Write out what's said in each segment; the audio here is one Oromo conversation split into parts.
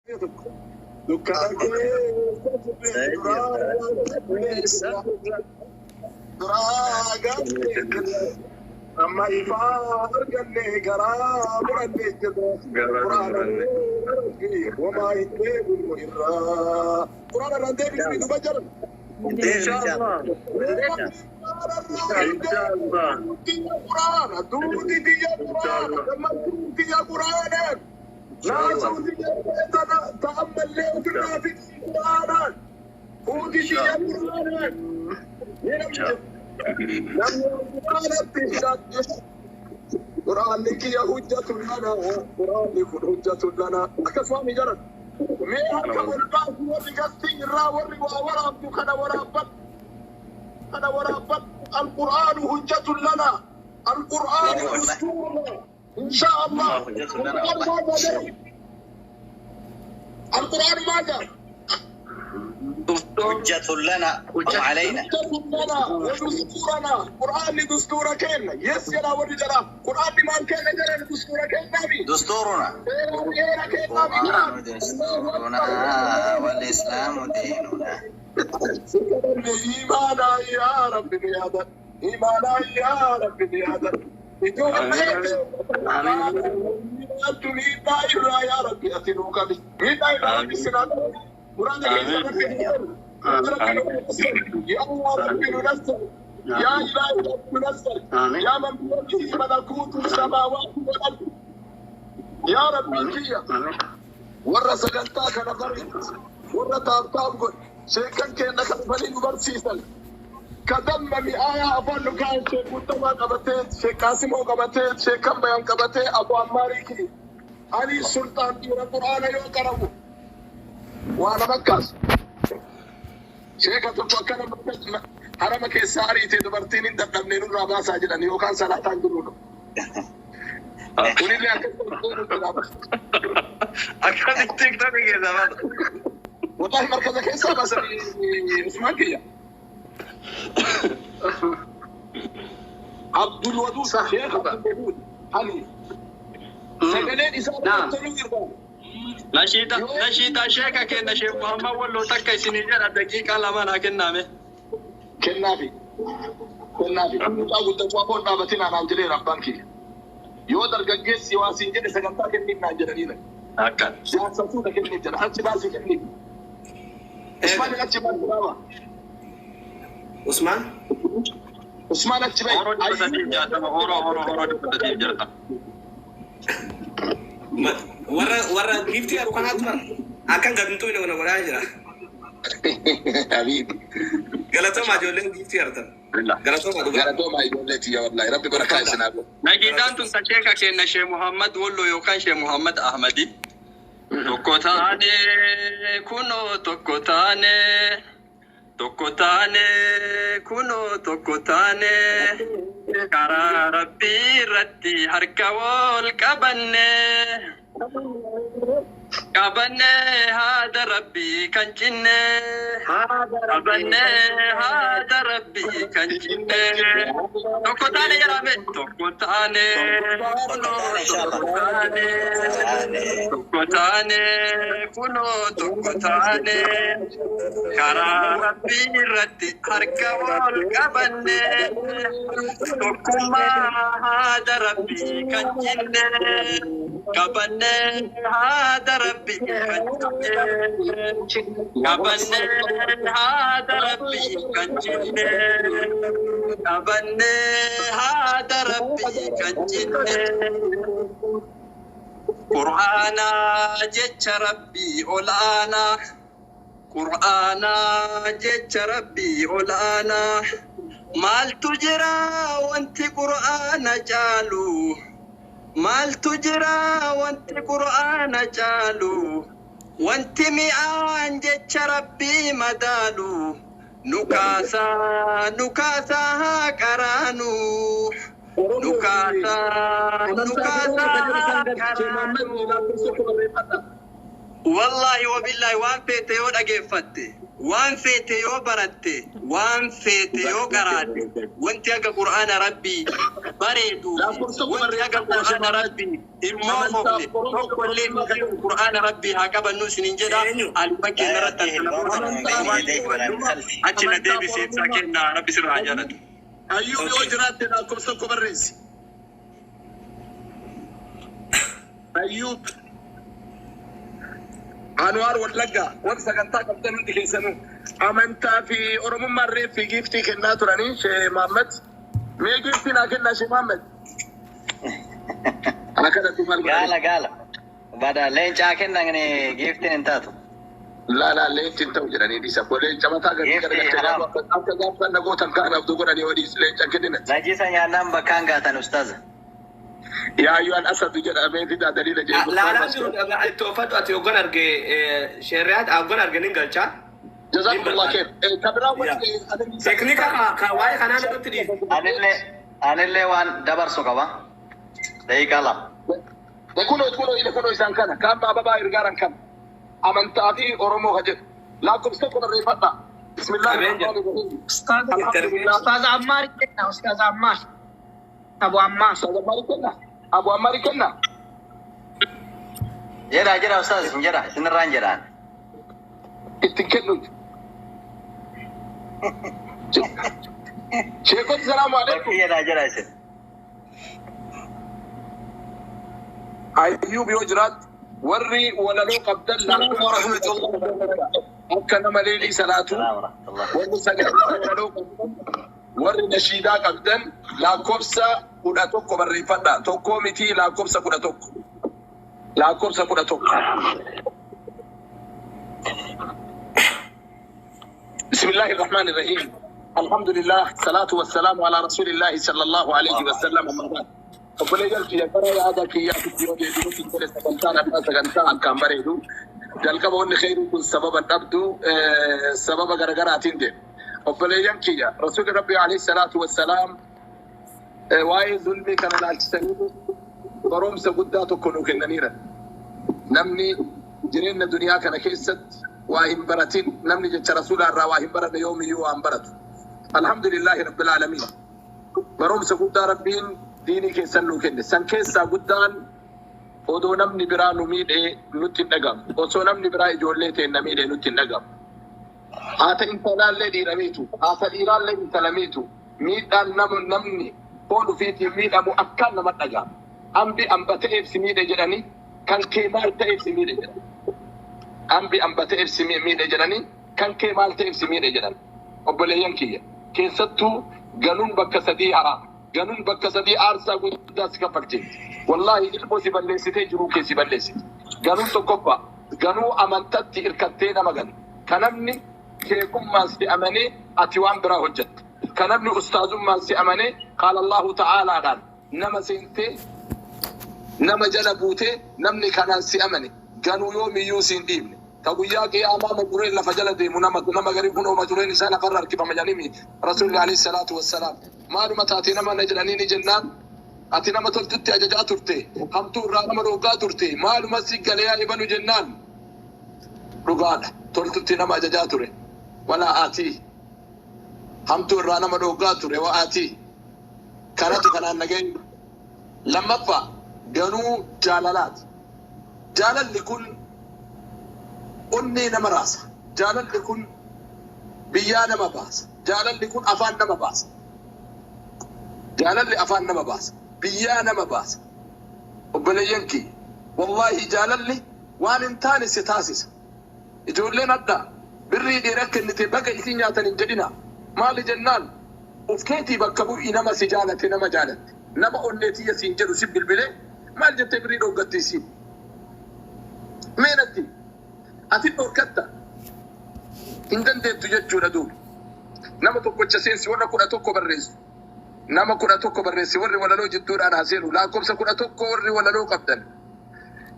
Dukkana keessa duraa gaafne, amma ifaa arganne, garaa muranne jirra. Quraana homaa hin deebinu irraa. Quraana irraa hin deebinu duba jiran. Inshallah. Inshallah. Quraana duuti tiyya quraana, gammachuun tiyya quraanaan, naasuun tiyya ta'ammallee ofirraa fixii quraanaan, fuuti tiyya quraanaan. Namni quraanatti hidhadhe, quraanni kiyya hujjatun lana, quraanni kun hujjatun lana. Akkasuma mi jaran. Mee harka ol baasu warri gastii irraa, warri waa waraabdu kana waraabbadhu. Kana waraabbadhu. القرآن حجة لنا، القرآن دستورنا إن شاء الله. القرآن ماذا؟ القرآن ماذا؟ حجة لنا وعلينا. حجة لنا ودستورنا. قرآن دستور كينا يس يا ورد جرا. قرآن ما كان جرا دستور كينا بي. دستورنا. القرآن دستورنا والإسلام ديننا. إيمانا يا ربي بهذا، إيمانا يا ربي بهذا. ميدhaa irraa yaa Rabbi ati nuu qabi. Miidhaa irraa Rabbi sinaa qabi. Quraana keessa Rabbi nu qabi. يا ربي ننصر، يا إلهي رب ننصر، يا من بيده ملكوت السماوات والأرض، يا ربي كيا warra sagantaa kana bareechu, warra taaptaap godhe, sheekan keenya kan dhufanii nu barsiisan, ka damma mi'aayaa afaan nu kaa'an, sheek Guttamaa qabatee, sheek Qaasimoo qabatee, sheekan Bayan qabatee, Abu Ammaarii kiyya Ali Sultaan dhiira quraana yoo qarabu waa nama kaasu. Sheeka tokko akkana harama keessaa ariitee dubartiin hin dadhabne nurraa baasaa jedhan yookaan salaataan jiruudha. Kunillee akkasuma. Akkasitti TikTok keessa baasa. Wallahi markaza keessaa baasanii Usmaan kiyya. Abdul Wadud, Sheekh Abdul Wadud Ali. Sagaleen isaa toluu irraa. Nashiita nashiita sheeka kenna Sheekh Muhammad Walloo takka isinii jedha, daqiiqaa 2 naa kenname. Kennaafi. Kennaafi. Mucaa guddachuu afoon dhaabatinaa naan jedheera abbaan kiyya. Yoo dargaggeessi waa siin jedhe sagantaa kenniif naan jedhaniira. Akkan. Jaarsa fuudha kenniif jedha. Achi baasii kenniif. Usmaan achi baasii baaba. Usmaan? Usmaan achi bahi. Horoo 360, horoo horoo horoo 360. Warra giiftii jiru kanaatu bara akkan gadintuu inni na godhaa jira. Habiibi. Galatoomaa ijoolleen giiftii artan. Galatoomaa dhugaa. Galatoomaa ijoollee tiyya, wallahi. Rabbi barakaa isin haa godhu. Nashiidaan tun ta sheeka kenna Sheekh Muhammad Walloo yookaan Sheekh Muhammad Ahmadi. Tokko taane kunoo tokko taane, tokko taane kunoo tokko taane, karaa Rabbii irratti harka wal qabanne, qabanne haada Rabbii kan cinne, qabanne haada Rabbii kan cinne. Tokko taane jedhame, tokko taane kunoo tokko taane, tokko taane kunoo tokko taane, karaa Rabbii irratti harka wal qabanne, tokkummaa haada Rabbii kan cinne, qabanne haada Rabbii kan cinne, qabanne haada Rabbii kan cinne, qabanne haada Rabbii kan cinne. Qur'aana jecha Rabbii ol aanaa, Qur'aana jecha Rabbii ol aanaa. Maaltu jira wanti Qur'aana caalu? Maaltu jira wanti Qur'aana caalu? Wanti mi'aan jecha Rabbii madaalu? Nu kaasaa, nu kaasaa haa qaraanu, nu kaasaa, nu kaasaa haa qaraanu. Wallaahi wabillahi waan feete yoo dhageeffatte. Waan feete yoo baratte, waan feete yoo qaraate, wanti akka Qur'aana Rabbii bareedu, wanti akka Qur'aana Rabbii hin moofofne tokkollee hin jiru. Qur'aana Rabbii haa qabannu isiniin jedha. Alima keenya irratti achi na deebisee ibsaa kenna. Rabbi sirraa haa jaalatu. Ayyuub yoo jiraatte lakkoofsa tokko barreessi. Ayyuub. Anwaar Wallaggaa warri sagantaa qabdan hundi keessanuu amantaa fi Oromummaan reeffi giiftii kennaa turanii Shee Mahammad. Mee giiftii naa kennaa, Shee Mahammad. Akkanatti maal godhani? Gaala gaala. Bada leencaa kennan giiftiin hin taatu. Laa laa, leenci hin ta'u jedhanii dhiisa. Leenca mataa gadi Giiftii garagalchee haraam. akka gaafa nagootan kaan abduu godhanii yoo dhiisu leenca kennina. Najisa nyaannaan bakkaan gaatan, ustaaza. Yaa ayyuhal asadu jedhamee fidaa daliila jedhe. Laalaan jiru itti uffadhu ati hoggan arge sheerriyaat hoggan arge nin galchaa. Jazakumullah khair. Kabiraa wanti Teknika ka waa'ee kanaa irratti dhiisi. Anillee waan dabarsu qaba. Daqiiqaa 2. Kunoo kunoo ile kunoo isaan kana kaamma ababaa ergaaran kana amantaa fi Oromoo ka jedhu lakkoofsa tokko barreeffadha. Bismillaahi rahmaani rahiim. Ustaz, Alhamdulillah. Ustaz Ammar kenna, Ustaz Ammar. Abu Ammar. Ustaz Ammar kenna. Abu Ammar kenna. Jedha jedha ustaaz, hin jedha isinirraan jedhaan. Ittiin kennu. Sheekoti, salaamu alaikum. Bakki jedha jedha isin. Ayyuub yoo jiraat warri walaloo qabdan akka nama leelii salaatu Salaam warahmatullah. warri sagalee walaloo qabdan, warri nashiidaa qabdan lakkoofsa 11 barreeffadha. Tokkoo miti, lakkoofsa 11. Lakkoofsa 11. بسم الله الرحمن الرحيم، الحمد لله، الصلاة والسلام على رسول الله صلى الله عليه وسلم، أما بعد. Obboleeyyan kiyya, gara yaada kiyyaatti yoo deebinutti tole, sagantaan abbaa sagantaa akkaan bareedu. Jalqaba wanni kheyrii kun sababa dhabdu sababa garagaraatiin deema. Obboleeyyan kiyya, Rasuulli Rabbi alayhi salaatu wassalaam waa'ee zulmii kana ilaalchisanii barumsa guddaa tokko nuu kennaniira. Namni jireenya duniyaa kana keessatti waa hin baratin, namni jecha rasuulaa irraa waa hin baranne yoomiyyuu waa hin baratu. Alhamdulillahi rabbil aalamiin. Barumsa guddaa Rabbiin diinii keessan nuu kenne. San keessaa guddaan odoo namni biraa nu miidhee nutti hin dhagamu. Osoo namni biraa ijoollee ta'e na miidhee nutti hin dhagamu. Haata intalaallee dhiiramiitu, haata dhiiraallee intalamiitu, miidhaan namni foon ofiitiin miidhamu akkaan nama dhaga'ama. Ambi amba ta'eef si miidhe jedhanii, kan kee maal ta'eef si miidhe jedhan. Ambi amba ta'eef si miidhe jedhanii, kan kee maal ta'eef si miidhe jedhan. Obboleeyyan kiyya, keessattuu ganuun bakka sadii haraama. Ganuun bakka sadii aarsaa guddaa si kaffalchiifti. Wallaahi ilmoo si balleessitee jiruu kee si balleessiti. Ganuun tokkoffaa ganuu amantatti hirkattee nama ganu. Ka namni sheekummaan si amanee ati waan biraa hojjetta. Ka namni ustaazummaan si amanee qaala Allahu ta'aalaadhaan nama seentee nama jala buutee namni kanaan si amane ganuu yoomiyyuu si hin dhiibne. Ka guyyaa qiyaamaa majureen lafa jala deemu nama garii kunoo majureen isaa lafarra harkifama jedhanii Rasuulli alayhi salaatu wassalaam. Maaluma taatee nama na jedhanii ni jennaan, ati nama toltutti ajajaa turte, hamtuu irraa nama dhoogaa turte, maaluma si galee yaa ibalu jennaan, dhugaadha, toltutti nama ajajaa ture walaa ati hamtuu irraa nama dhoogaa ture wa'aati kanatu kanaan nageenyu. Lammaffaa ganuu jaalalaati. Jaalalli kun onnee nama raasa. Jaalalli kun biyyaa nama baasa. Jaalalli kun afaan nama baasa. Jaalalli afaan nama baasa, biyyaa nama baasa. Obboleeyyan kiyya, wallaahi jaalalli waan hin taane si taasisa. Ijoolleen adda birrii dheeraa kennite baga isin nyaatan hin jedhina. Maali jennaan, uf keetii bakka bu'ii nama si jaalate, nama jaalatte, nama onneetiyya siin jedhu si bilbilee maal jettee birrii dhooggatte isiin meenatti ati dhorkatta hin dandeettu jechuudha. Duuba nama tokkocha seensi warra 11 barreessu, nama 11 barreessi. Warri walaloo jidduudhaan haseenu lakkoofsa 11 warri walaloo qabdan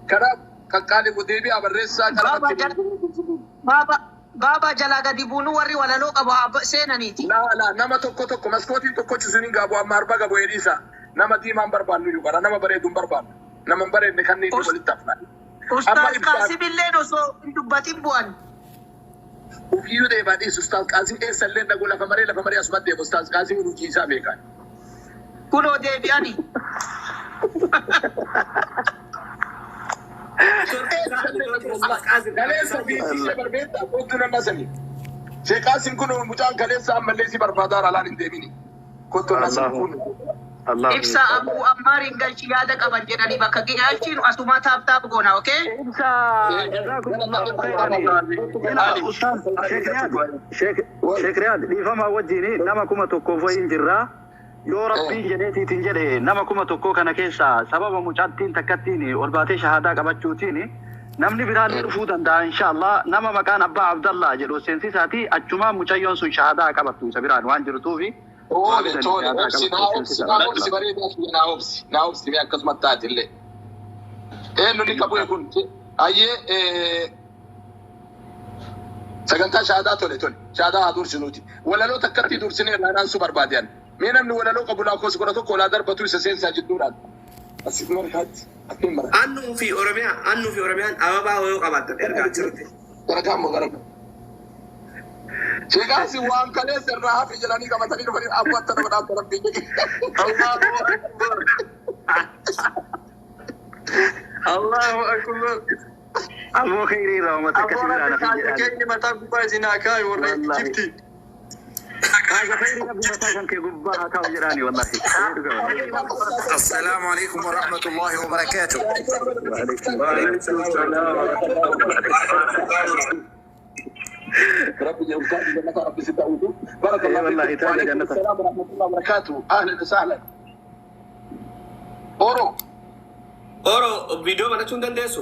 kanaaf qaqqaali deebi'aa barreessaa Baaba qalamatti. Baaba baaba jalaa gadi buunu warri walaloo qabu haa seenaniiti. Laa laa, nama tokko tokko maskootiin tokkochi suniin gaabu amma arba gabu hedhiisa. Nama diimaan barbaannu iyyuu qara, nama bareedu hin barbaannu, nama hin bareedne kanneen walitti hafna. Amma Ustaaz ibsaa Qaasimilleen osoo hin dubbatin bu'an. Ufiyyuu deemaa dhiisu Ustaaz Qaasim eessallee dhaqu lafa maree lafa maree asuma deemu Ustaaz Qaasim hojii isaa beekan. Kunoo deebi'ani. Kaleessa fiigicha barbeetta kottu nan nasani. Sheekh Qaasim kun mucaan kaleessa ammallee si barbaadaa alaan hin deemini. Kottu nan nasani kun. Ibsa Abu Ammaariin galchi yaada qaban jedhanii bakka galchiin asuma taap taap goona, okay? Ibsa jazakumullahu khairan. Ustaz Sheikh Riyad, Sheikh Riyad dhiifama wajjin nama 1000 wayiin jirra. Yoo rabbiin jedheetiitiin jedhe nama 1000 kana keessa sababa mucattiin takkattiin ol baatee shahaadaa qabachuutiin namni biraallee dhufuu danda'a inshaallah. Nama maqaan Abbaa Abdallaa jedhu seensisaati achumaan mucayyoon sun shahaadaa qabattu isa biraan waan jirtuufi. Tole tole obsi naa obsi naa obsi bareedaa fi naa obsi naa obsi mee akkasuma taate illee. Eenyu ni qabu kun ayyee sagantaa shahaadaa tole tole shahaadaa haa dursinuuti. Walaloo takkatti dursinee irraa su barbaadan. Mee namni walaloo qabu lakkoofsa 11 olaa darbatu isa seensaa jidduudhaan. Asii markaatti asiin mara. Annuu fi Oromiyaa, annuu fi Oromiyaan ababaa yoo qabaattan ergaa jirti. Gara kaammoo gara. Sheekaasi waan kaleessa irraa hafe jedhanii qabatanii dhufanii abbatta nama dhaabba rabbii jedhe. Allahu akbar. Allahu akbar. Aboo khairii irraa uummata akkasii biraan hafe jedhaan. Keenya mataa gubbaa isin haa kaayu warra Wallahi. Ijipti. Haga khairii rabbi mataa kan kee gubbaa haa kaa'u jedhaani wallahi. السلام عليكم ورحمة الله وبركاته. وعليكم السلام. ربي يرزقك جنة ربي ستة بارك الله إيه والله فيكم تاج وعليكم جنة. السلام ورحمة الله وبركاته أهلا وسهلا أورو Oro viidiyoo banachuu hin dandeessu.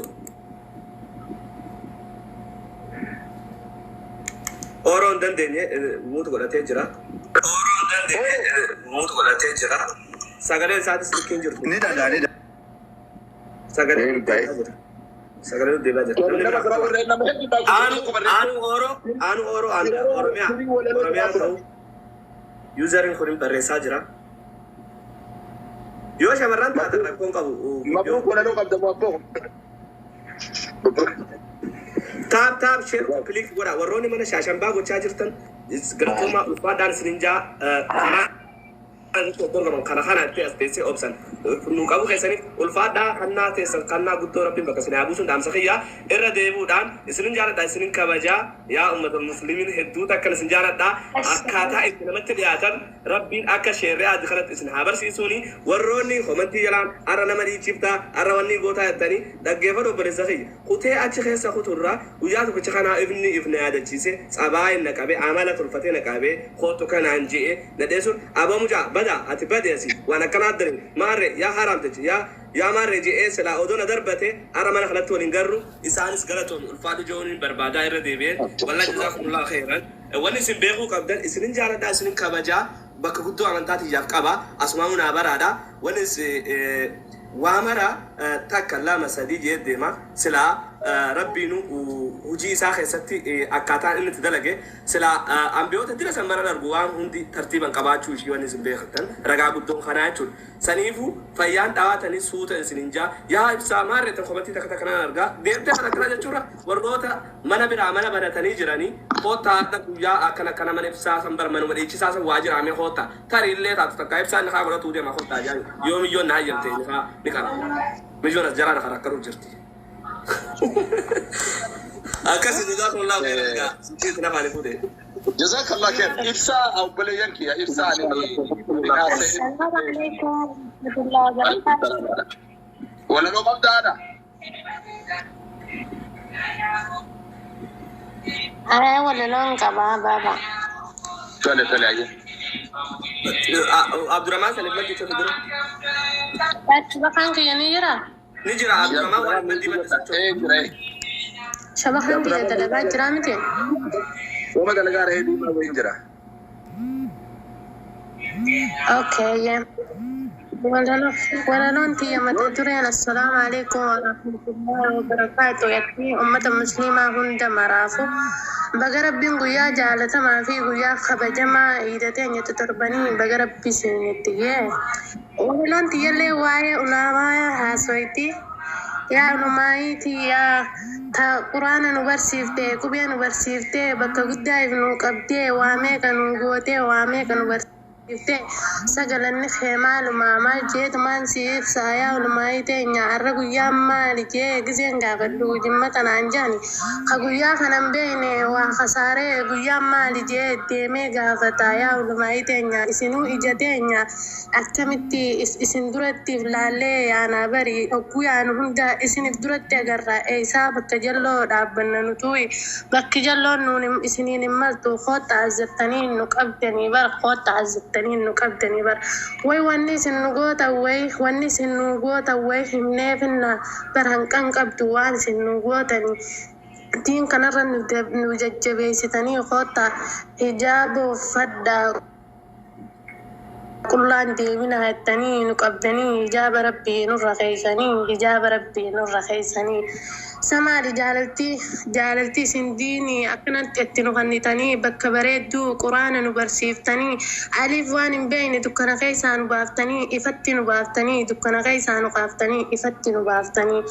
Oro hin dandeenye muutu godhatee jira. Oro hin dandeenye muutu godhatee jira. Sagaleen isaatis likkii hin jirtu. ندى ندى. Sagaleen deebi'aa jira. Sagaleen deebi'aa jira. Namni nama biraa biraa warreen nama hedduu Aanu aanu oro aanu oro aanu Oromiyaa Oromiyaa ta'u yuuzariin kun barreessaa jira. Yoo shamarran taatan rakkoon qabu. مبروك ولا لو قبل مبروك. Taap taap share click godha warroonni mana shaashambaa gochaa jirtan galatooma ulfaadhaan isinin jaa karaa dorgoman kana kana itti as teessee obsan nu qabu keessaniif ulfaadhaa kannaa teessan kannaa guddoo rabbiin bakka isin haa buusuun dhaamsa kiyyaa irra deebi'uudhaan isinin jaaladha isinin kabajaa yaa ummata muslimiin hedduu takkan isin jaaladha akkaataa itti namatti dhiyaatan rabbiin akka sheerree adii kanatti isin haa barsiisuuni warroonni komantii jalaan arra nama dhiichiftaa arra wanni gootaa jettanii dhaggeeffadhu obboleessa kiyya kutee achi keessa kuturraa guyyaa tokkicha kanaa ifni ifna yaadachiise tsabaayin na qabe amala tolfatee na qabe kootu kanaan je'e na dheessuun aboo mucaa bada ati badeesi waan akkanaa addani maarre yaa haramtichi yaa yaa maarre je'ee silaa odoo na darbate arra mana kanatti waliin garru isaanis galatoon ulfaatu jooniin barbaadaa irra deebi'ee wallaa jazaakumullahu khairan wanni isin beekuu qabdan isinin jaaladhaa isinin kabajaa bakka guddoo amantaa tiyyaaf qaba asumaanuu naa baraadha wanni waa mara takka lama sadii jee deema silaa rabbiinu hojii isaa keessatti akkaataan inni itti dalage silaa ambiyoota dira san maran argu waan hundi tartiiban qabaachuu ishii wanni isin beektan ragaa guddoon kanaa jechuudha. Saniifuu fayyaan dhawaatanii suuta isin hin jaa yaa ibsaa maarreetan komatii takka takka nan argaa deemtee kana akkana jechuudha warroota mana biraa mana banatanii jiranii koottaa hadha guyyaa akkana akkana mana ibsaa san bar manuma dhiichisaa san waa jiraame koottaa tarii illee taatu takka ibsaa inni kaa godhatuu deema koottaa jaa yoo miyyoon na hayyamte inni kaa ni qara miyyoon as jaraa na karakkaruu jirti. Akkasi jazakumullahu khairan gaa isin afaanii fuudhee. جزاك الله خير إفسا أو بلينك يا إفسا السلام عليكم ورحمة الله وبركاته. ولا لو قبل أنا أنا ولا لون قبا بابا. تولي تولي أيه Abdurrahman saniif maddi isa dura. Shabakaan kiyya ni jira? Ni jira Abdurrahman waan maddii maddi socho'u. إيه جري Shabakaan kiyya dalagaa jira miti? وما دلقا رأي دي ما وين جرا Okay. Walaloon tiyya mata dureen assalaamu alaikum warahmatullahi wabarakaatu jettee uummata musliimaa hunda maraafu baga rabbiin guyyaa jaalatamaa fi guyyaa kabajamaa iidatee nyaata torbanii baga rabbi isinitti gee. Walaloon tiyyallee waa'ee ulaamaa haasoyti. Yaa ulumaayitii yaa ta quraana nu barsiiftee, qubee nu barsiiftee, bakka guddaa if nu qabdee, waa meeqa nu gootee, waa meeqa nu barsiiftee, sagalanni kee maalumaa maal jeetumaan si ibsaa? Yaa ulumaayii teenya, har'a guyyaan maali jee gizeen gaafadhu jimma tanaan jaani. Ka guyyaa kanan beekne waa kasaaree, guyyaan maali jee deemee gaafata. Yaa ulumaayii teenya, isinuu ija teenya, akkamitti isin duratti laallee yaanaa bari hogguu yaanu hunda isinif duratti agarra. Eeysaa bakka jalloo dhaabbanna nutuyi? Bakki jalloon nuun isiniin hin maltu. Kootta azzattanii nu qabdanii bar, kootta azzattanii nu qabdanii bar. Way wanni isin nu gootan, way wanni isin nu gootan, way himneefinna bar, hanqan qabdu waan isin nu gootanii. Diin kanarra nu jajjabeessitanii, kootta hijaaba uffadhaa, qullaan deebina jettanii nu qabdanii, hijaaba rabbii nurra keeysanii, hijaaba rabbii nurra keeysanii. Samaali jaalaltii, jaalaltii isin diinii akkanatti itti nu kennitanii, bakka bareedduu quraana nu barsiiftanii, aliif waan hin beekne dukkana keessaa nu baaftanii ifatti nu baaftanii, dukkana keessaa nu kaaftanii ifatti nu baaftanii.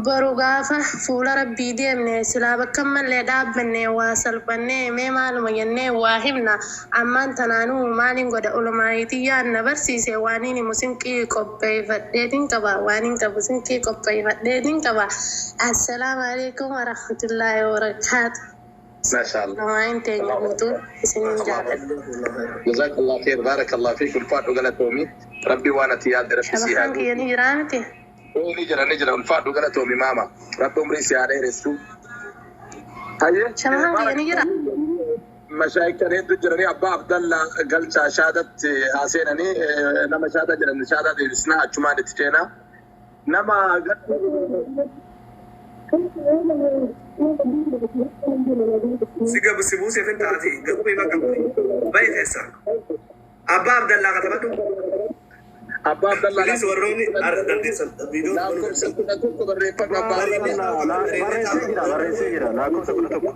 Boru gaafa fuula rabbii deemne silaa bakka mallee dhaabbanne waa salphannee, mee maaluma jennee waa himna? Ammaan tanaanuu maaliin godha? Ulamaayitiyyaan na barsiise waaniin himu sinqii qopheeffadheetiin qaba, waaniin qabu sinqii qopheeffadheetiin qaba. Assalaamu alaikum warahmatullaahi wabarakaatu. Maasha Allah. Ulamaa'in teenya guutuu isinin jaalladha. جزاك الله خير، بارك الله فيك. Ulfaadhu, galatoomi. Rabbi waan ati yaadde rabbi si haa Shabakaan kiyya ni jiraa miti? Ni jira, ni jira. Ulfaadhu, galatoomi maama. Rabbi umrii si haa dheeressu. Hayyee. Shabakaan kiyya ni jira? Mashaayikkan hedduu jiranii, abbaa Abdalla galchaa shaadatti haa seenanii, nama shaada jiran shaada deebisnaa, achumaan itti ceenaa. Nama Si gabu si buuseef hin taate gabuu bakka bayi keessa. Abbaa Abdallaa katabadhu. Abbaa Abdallaa. Please, warroonni dandeessan viidiyoo. Lakkoofsa 11 barreeffadhu, abbaa Abdallaa. Barreessee jira, barreessee jira, lakkoofsa 11.